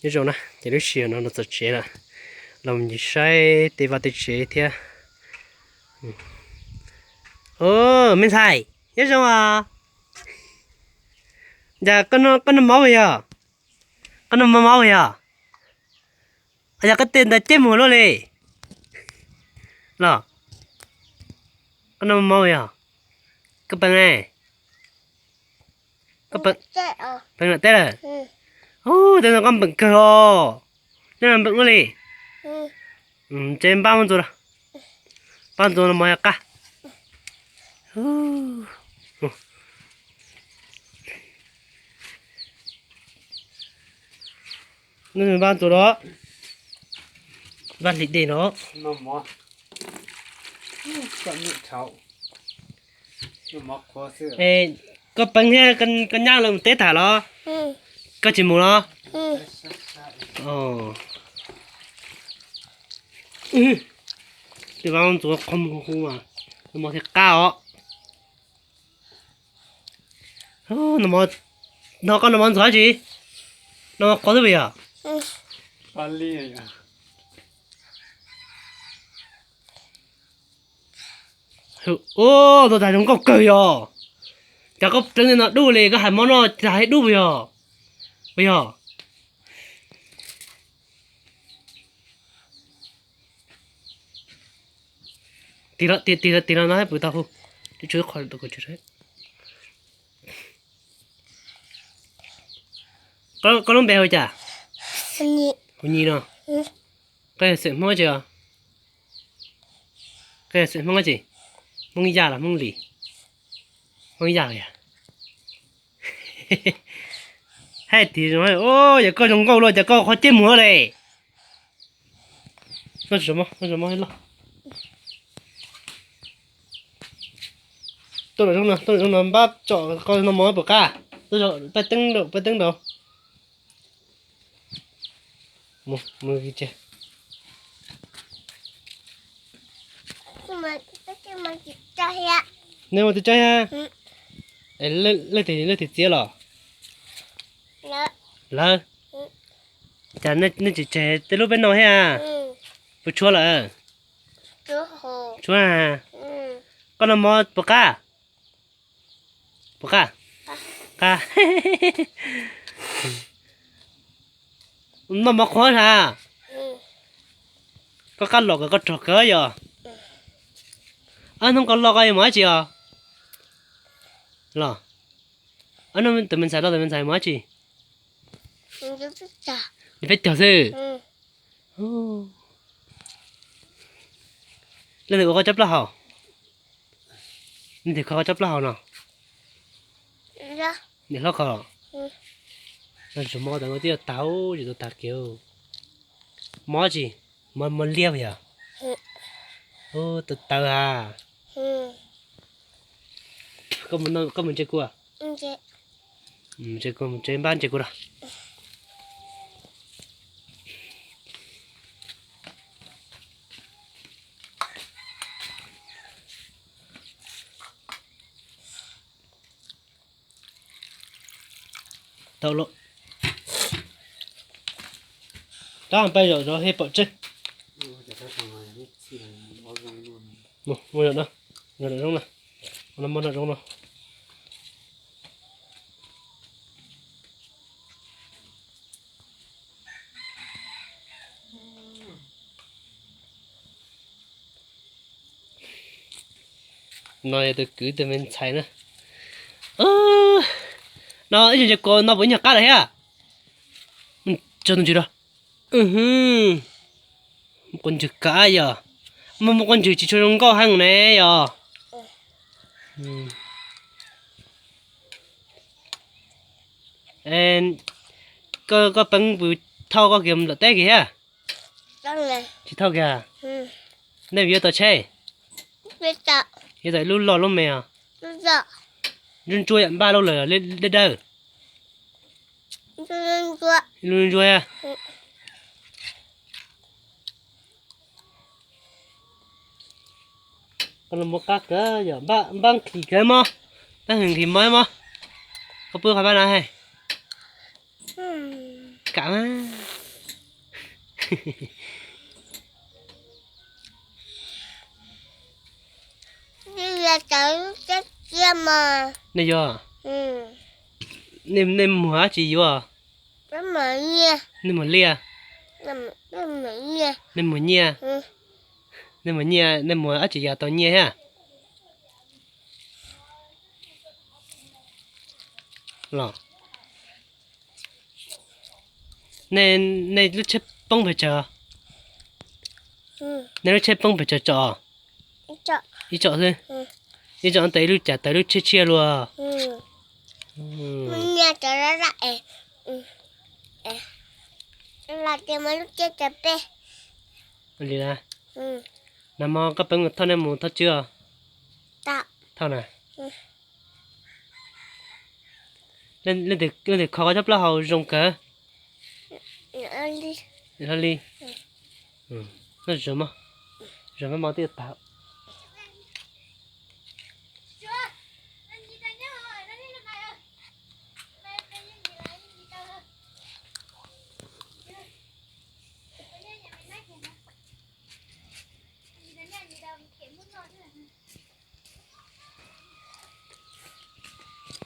Nyob zoo na, ces lub sij hawm no los txog tsev lawm, los mus ncig saib tej vaj tej tsev thiab. Me ntxhais, nyob zoo os. Cas koj noj mov yog? Koj noj mov mov yog? Yog koj tej ntawd ceb mus luaj li los? Koj noj mov yog? Koj peev ne? Koj peev, peev lawm teb lawm? Ub, tej no koj npeem kawg os. Nyob no npeem luaj li. Ces npaj muab ntxuav, npaj ntxuav los mov qab. Npaj ntxuav los, npaj hliv dej los. Koj peev thiab koj nyab lawv mus teb tag los? Koj tsis mus los? Tej vaj ntxuav qhov mus hu hu mas, mov thiaj qab os. No koj noj mov ntxuav dab tsi? Noj mov qhuav xwb puas yog? Ub, ntxuav tag zoo nkauj kawg yog. Cas koj pleev li no dub li, koj hais mov no cas hais dub puas yog? Puas yog? Tig los, tig los, tig los no pw tau hu. Koj lub npe hu cas? Hu Nyi no. Koj yog xeem Hmoob tsi os? Koj yog xeem Hmoob tsi? Hmoob Yaj los Hmoob Lis? Hmoob Yaj yog. Hais tias, yog koj zoo nkauj luaj cas koj qhuav ceb mus li. Tuaj, tuaj no, npab tsom koj noj mov puas qab? Paj teeb rau, paj teeb rau. Nej ua twg tsaib thiab? Leej twg txiav los? Lawv. Cas nej tsis tseg tej lub peb noj thiab? Puas tshuav lawm? Tshuav. Koj noj mov puas qab? Puas qab? Qab. Noj mov qhuav na. Koj qab los kom koj rog kawg yog. Hnub koj los koj yuav mus dab tsi os? Los. Hnub tus me ntxhais los tus me ntxhais mus dab tsi? Nws peb caug xwb. Leej twg ua koj cov plaub hau? Leej twg kho koj cov plaub hau no? Niam hlob kho. Tsuas mov tas no twb yuav tag, tsis tau tag kiag. Mov tsi? Mov liab yog? Tawv tawv ha. Koj mus ntse kua. Ntse kua, mus ntse npab ntse kua rau. Tau lawm. Rov peb zaum rau hej pom tseg. Mus, mus zaum no, zaum no, mus zaum no. No yog tus kwv tus me ntxhais na. No ib zaug ntse kua no puas nyuag qab lawm thiab? Tso tus ntsws rau. Muaj quas ntswg kav yog. Muaj, muaj quas ntswg tsis tshua zoo nkauj heev ne yog. Koj, koj peev puas thauj koj kiag lawm teb kiag thiab? Tsis thauj kiag. Nej yuav tau tsheb? Yuav tau ib lub loj lub me os. Ntsuab ntsuab yam npaj lub lawm dawb dawb. Lub ntsuab. Koj los mus qab kawg yog npab nqhis kawg mog. Tab hwm nqhis mog mog. Koj pub qhov npab na hais. kam mas. Nej yuav? Nej muag dab tsi yuav? Nej muag liaj? Nej muag nyiaj? Nej muag nyiaj, nej muag dab tsi yog tau nyiaj thiab? Los, nej, nej lub tsheb poob pes tsawg? Nej lub tsheb poob pes tsawg tsom? Ib tsom xwb. Ib tsom tas ib lub cas tawm lub tshiab tshiab luaj. Li na, nag hmo koj peb mus thauj nej mus thauj tswb os? Thauj na. Leej twg kho koj tsob plaub hau zoo kawg? Hlo li. Noj zoo mas, zoo mas twb tag.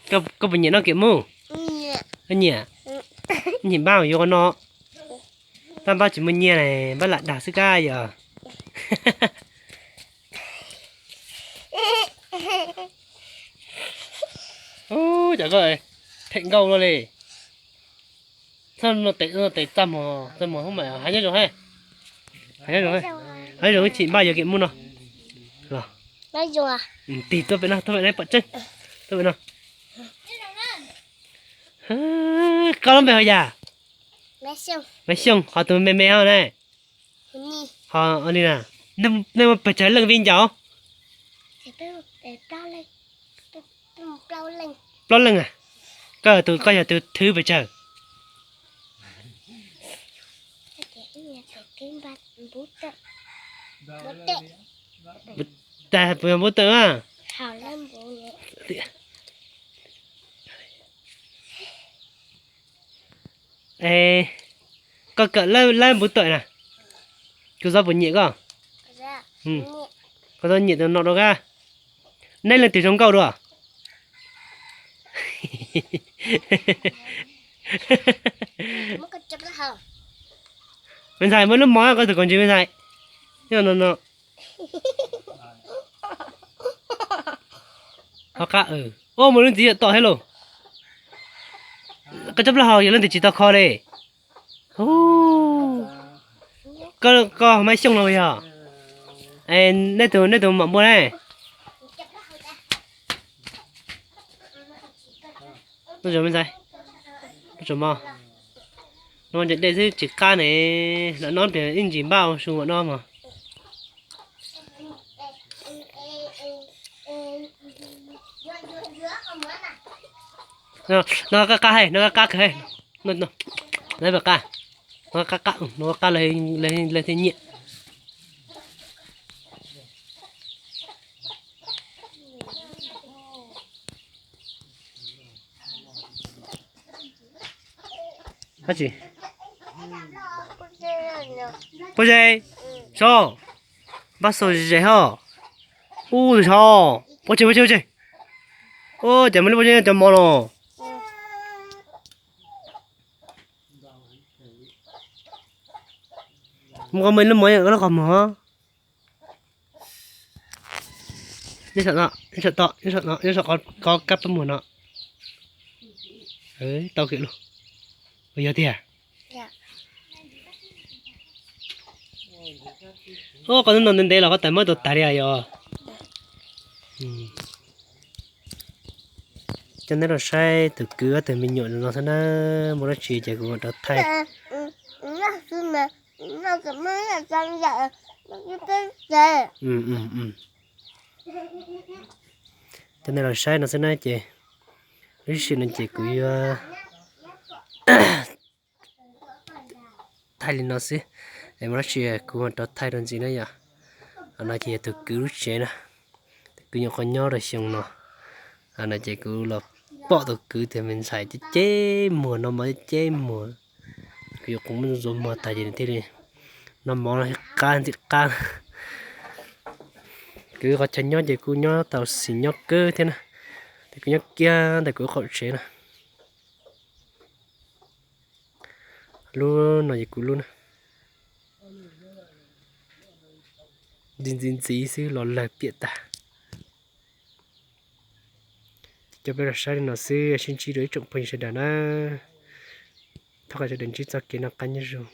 Koj puas nyiam noj kiam mus? Nyiam. Nyiam npaj yuav no. Tab npaj tsis muaj nyiaj ne, npaj lam dag xwb kab yom. Ub, cov koj them nkauj luaj li. Txhob tes txaj muag, txaj muag hub mas hais nyob zoo, hais nyob zoo, hais nyob zoo ib chim npaj yuav kiam mus no. Los, tig tuaj pem no, tuaj pem no pom tseeb, tuaj pem no. Koj lub npe hu yam? Maiv Xyooj, ho tus me me ho ne? Ho li na, nej muaj pes tsawg leej viv ncaus? Plaub leej. Koj, koj yog tus thwv pes tsawg? Tas puas yog npub tawm a? Es koj kawm lab npub tawm na, kuv xav puas nyiam koj. Koj txhob nyiam tus no rau kab. Nej leej twg zoo nkauj dua? Me ntxhais, muaj lub mov koj tus kaus ntsis me ntxhais. Nyob no no. Ho qab, ub, muaj lub ntxiv tom thiab lauj. Koj tsob plaub hau yog leej twg tsis tau kho li? Koj, koj Maiv Xyooj los yog? Nej tus, nej tus mam npua ne. Ub, me ntxhais, no ncaim dej xwb tsis qab ne, lam no tias ib ntsis npaj su ua no mog. No qab qab, no qab qab kawg, no qab qab, no qab qab, no qab qab, lawv thiaj nyiam. Dab tsi? Pob zeb. Sov, npaj xaus ze ho. Ub, sov, pob zeb, pob zeb, pob zeb. Ub, cas muaj lub pob zeb cov mov los. Muaj qhov muag, lub mov yog lub qhov muag. Nyob saum no, nyob saum tod, nyob saum no, nyob saum qhov kab pob muag no. Tau kiag lub. Ua yog tiag. Ub, qhov hnub no ntev ntev los koj tawm muab tau tas li yog. Coj neb los saib tus kwv ob tug me nyuam no xwb na, muaj dab tsi ces kuv mam rov thaij. Coj neb los saib no xwb na ces, lub sij hawm no ces kuv yuav thaij li no xwb, es muaj dab tsi kuv mam rov thaij rau ntxiv na yom. Qhov no ces yog tus kwv lub tsev na, tus kwv nyuam qhuav nyob rau xyoo no. Qhov no ces kuv los pom tus kwv tias me ntxhais ceb ceb muag no mas ceb ceb muag, Kuv yuav qhov muag ntxuav muag tas ces nws thiaj li noj mov no thiab qab ntxim qab. Kuv qhov chaw nyob ces kuj nyob tau xis nyob kawg thiab na, ces kuv nyob kiag ntawm kuv qaum tsev na. Lub no ces kuv lub na, ntxim ntxim ntxiv xwb los lawg piam tag. Ces coj peb los saib li no xwb, sib ntsib rau ib tsoom phooj ywg sawv daws na. Thov kom sawv daws ntsib txoj kev noj qab nyob zoo.